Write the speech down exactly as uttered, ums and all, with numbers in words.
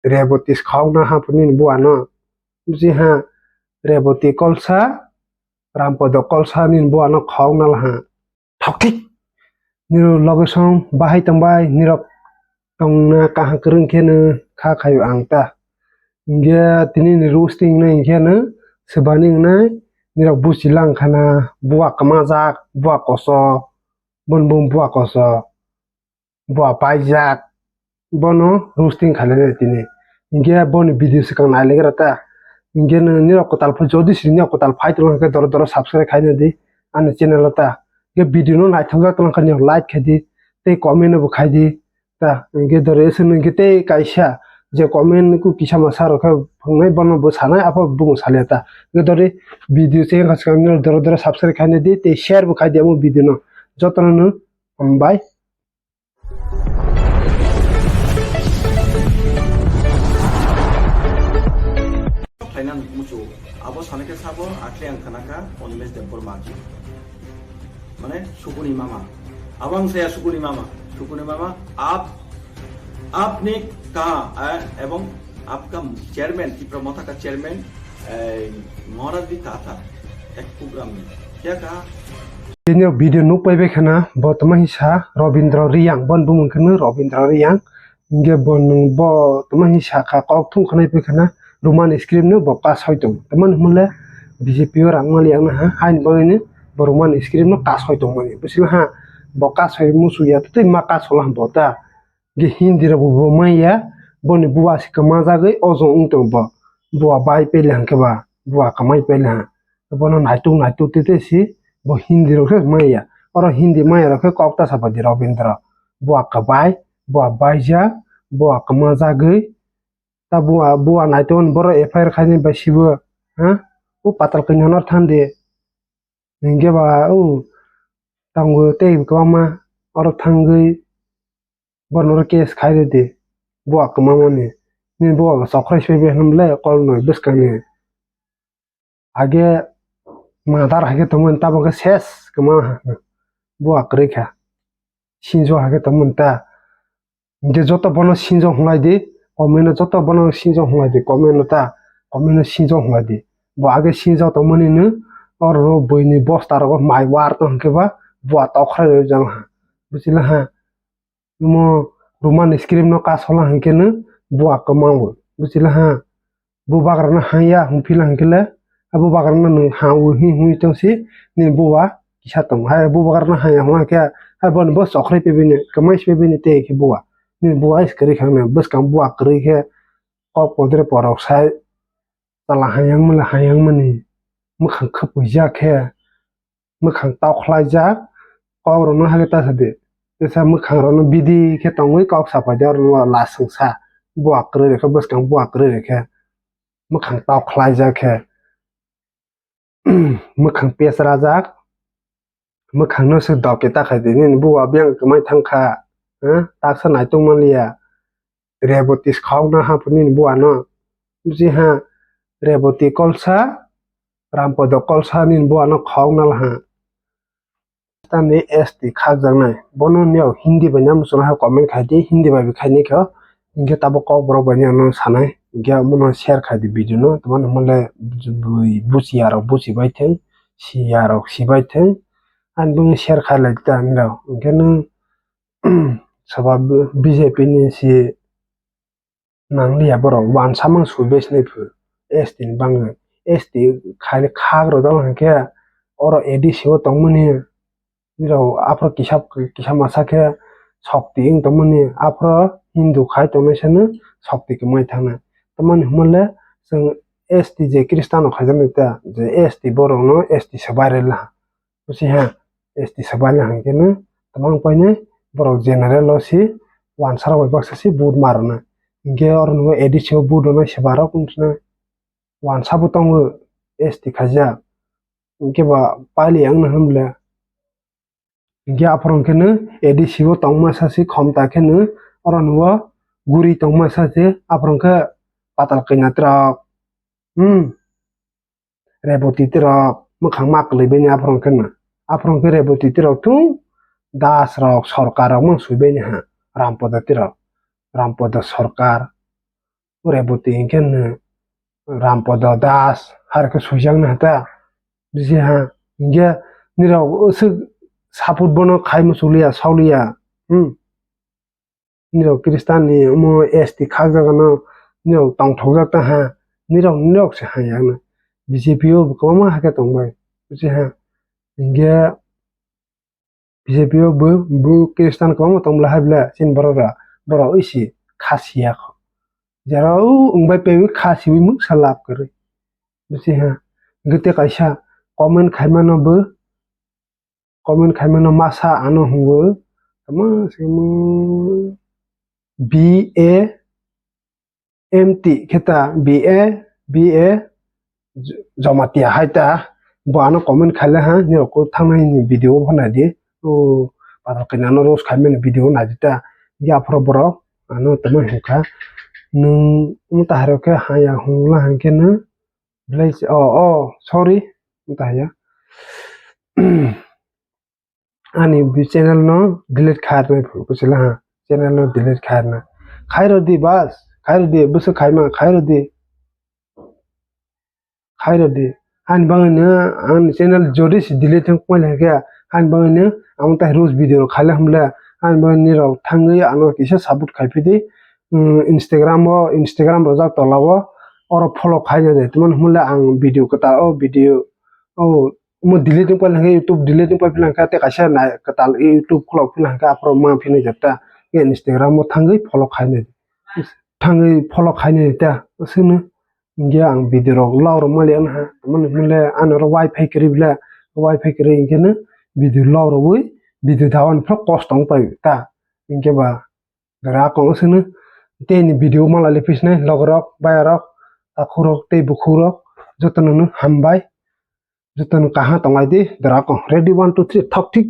Reboti skhawkna ha pho nini buano. Buji ha, Reboti kolsa, Rampodo kolsa nini buano khawkna laha. Thokthik. Nirok loge song bahai tongbai, nirok tongna kaham kwrwng khe no kha khaio ang ta. Hinkhe tini ni roasting nai hinkhe no swbani wngnai, nirok buchi lang khana, buwa kwmajak, buwa koso, bon bung buwa koso, buwa paijak, bono roasting khainai tini. Hinkhe boni video swkang nailagra ta. Hinkhe no nirok kwtal phai, jodi si nirok kwtal phai tongkha khe doro doro subscribe khaina di ani channel o ta. Hinkhe video no naithokjak tongkha khe nirok like khai di, tei comment no bo khai di ta. Hinkhe doro ese no hinkhe tei kaisa je comment ku kisa masa rok khe phungnai bono bo sanai, apo bo salia ta. Hinkhe dori video se wngkha swkang nirok doro doro subscribe khaina di tei share bo khai di amo video no. Jotono no hambai. Khlaina muchungo. Abo sanai khe sabo, akhe ang khna kha Animesh Debbarma. Mane, Sukuni mama. Abo ang saya Sukuni mama. Sukuni mama, ap, apni kaha, eh, ebong apka chairman, Tipra Motha ka chairman, eh, Maharaj bhi kaha tha, ek program mein. Kya kaha? Tini video nuk pai bai khana, bo tama hisa Robindra Riyang, bon bumung khana Robindra Riyang. Hinkhe bo nwng bo tama hisa kha kok thung khanai pai khana Roman script no bo kasoi tong. Tamani hwnle B J P o rang mali ang ha, haini bagwi no bo Roman script no kasoi tong mani. Busi ha, bo kasoi musu ya, tei ma kasola bo ta. Ge Hindi rok bo maya, boni buwa se kwmajagwi ojong wng tong bo. Buwa bai pele hwnkhe ba, buwa kwmai pele ha. Bono naituk naituk tete si, bo Hindi rok se maya. Oro Hindi maya rok khe kok ta sapa di Robindra. Buwa kwbai, buwa baija, buwa kwmajagwi. Ta buwa, buwa naituk ni borok F I R khaini bai sibo, ha? O patal kanya no thang de. Hinkhe ba, o tango tei kwbangma oro thangwi. Borok no case khai rw di, buwa kwmamani. Nini buwa bo chokrai swiwi hwnle kol noi bwskangni. Age madar hai khe tongmani, tabuk khe ses kwma buwa kwrwi kha. Sinjo hai khe tongmani ta. Hinkhe joto bono sinjo hwnlai di, comment no joto bono sinjo hwnlai di, comment no ta, comment no sinjo hwnlai di. Bo age sinjo tongmani no oro buini bosta rogo mai war tong hwnkhe ba buwa tokrai rw jang ha. Buchila ha. Omo Roman script no kasola hwnkhe no buwa kwmao. Buchila ha. Bubagra no haya hwnphila hwnkhe le, a bubagra no nwng ha o hwnwi hwnwi tong si, nini buwa kisa tong. Hai bubagra no haya hwnkhe, hai bono bo chokrai pebini, kwmai se pebini tei khe buwa. Nini buwa is kwrwi kha hwnwi, bwskang buwa kwrwi khe kok podre porok sai. Chwla hayang mani, hayang mani mwkhang khapui jak khe, mwkhang tokhlai jak, kok rok no hai khe ta sa di. Tesa mwkhang rok no bidi khe tongwi kok sapai di, oro no lasung sa, buwa kwrwi rw khe, bwskang buwa kwrwi rw khe, mwkhang tokhlai jak khe, mwkhang pes rajak. Mwkhang no se doke ta khai di, nini buwa biyang kwmai thang kha, eh, taksa naitung manliya, Reboti skhawk na ha pho nini buwa no, buji ha, Reboti kolsa, Rampodo kolsa nini buwa no khawk na laha. Tamni S T khak jak nai, bono niyok Hindi bai nang muchung ha comment khai di, Hindi bai bo khai ni khe, hinkhe tabuk kok borok bai nang sanai, hinkhe omo no share khai di video no, tamo hwnle bui buchi ya rok buchi bai thung. Siya rok sibai thung, ani bini share khai lai ta nirok. Hinkhe nwng soba B J P ni si nang liya borok, wansa mang sui bai sinai phu S T ni bangwi. S T khai khak rwjak hinkhe oro A D C o tongmani nirok aphuru kisa, kisa masa khe sokti wng tongmani, aphuru Hindu khai tongnaisano sokti kwmai thangna. Tamoni hwnle chwng S T je Christian rok khaijaknai ta, je S T borokno S T swbai rwla. Busi ha, S T swbaina hwnkhe no tamang paine borok general o si wansarok bai baksa si vote ma rwna. Hinkhe oro nukgo A D C o vote rwnai swbarok wngkhe no wansa bo tongo S T khaijak. Hinkhe ba paili wngna hwnle. Hinkhe aphuru hwnkhe no A D C o tongma sa si khomta khe no oro nukgo guri tongma sa se aphuru hwnkhe patal kanya trok. Hmm. Reboti tirok mwkhang ma kwlwi bini aphuru hwnkhe no. Aphuru hwnkhe Reboti tirok thung das rok sorkar rok mang sui bini ha. Rampodo tirok. Rampodo sorkar. Reboti hinkhe no Rampodo Das, harkhe suijakna hata. Bisi ha, hinkhe nirok usuk support bono khai musuliya, sauliya. Hmm. Nirok Christian ni omo S T khakjagano nirok tongthokjak ta ha. Nirok, nirok se ha yakno. B J P o kwbangma hakhe tongbai. Bisi ha, hinkhe B J P o bo, bo Christian kwbangma tong bwla hai bwla chini borok rok, borok isi kha siya kho. Jera o wng bai paiwi kha siwi mungsa lab kwrwi. Bisi ha. Gete kaisa comment khaimano bo, comment khaimano masa ano hwngo. Tamo se mo B A M T khe ta B A, B A J-, Jamatia hai ta. Bo ano comment khaile ha, nirok ko thangnai ni video bo nai di. O pathor kanya no roast khaimani video nai di ta. Ya phoro borok ano tamo hinkha. Nwng omo tahai rok khe ha ya hwnla hinkhe no belai se, oh, oh, sorry. Omo tahai ya. Ani bi channel no delete khairnai phu, buchila ha. Channel no delete khairna. Khairo di bas, khairo di, bwswk khaima, khairo di. Khairo di. Ani bagwi no, ani channel jodi se delete wng khe, ani bagwi no, ang tai roast video rok khaile hamle, ani bagwi nirok thangwi ano kisa support khai phi di. Hmm, Instagram o, Instagram rojak tola o, oro follow khaina de. Tamo hwnle ang video kwtal o, video o, omo delete wng pailangkha, YouTube delete wng pailangkha, tei kaisa nai kwtal YouTube khulok philangkha, aphuru ma philai jata. Instagram o thangwi follow khainai, thangwi follow khainai ta, aswkno. Hinkhe ang video rok log rok mali wngha, tamoni hwnle ano oro wifi kwrwi bwle, wifi kwrwi hinkhe no video log rogwi video dawan phano kosto wng pai ta. Hinkhe ba Jora akong sini tei ni video mala le pisnai logorok, bayarok, takhurok tei bukhurok jotono no hambai, jotono kaham tonglai di. Jora akong ready, one, two, three, thok thik.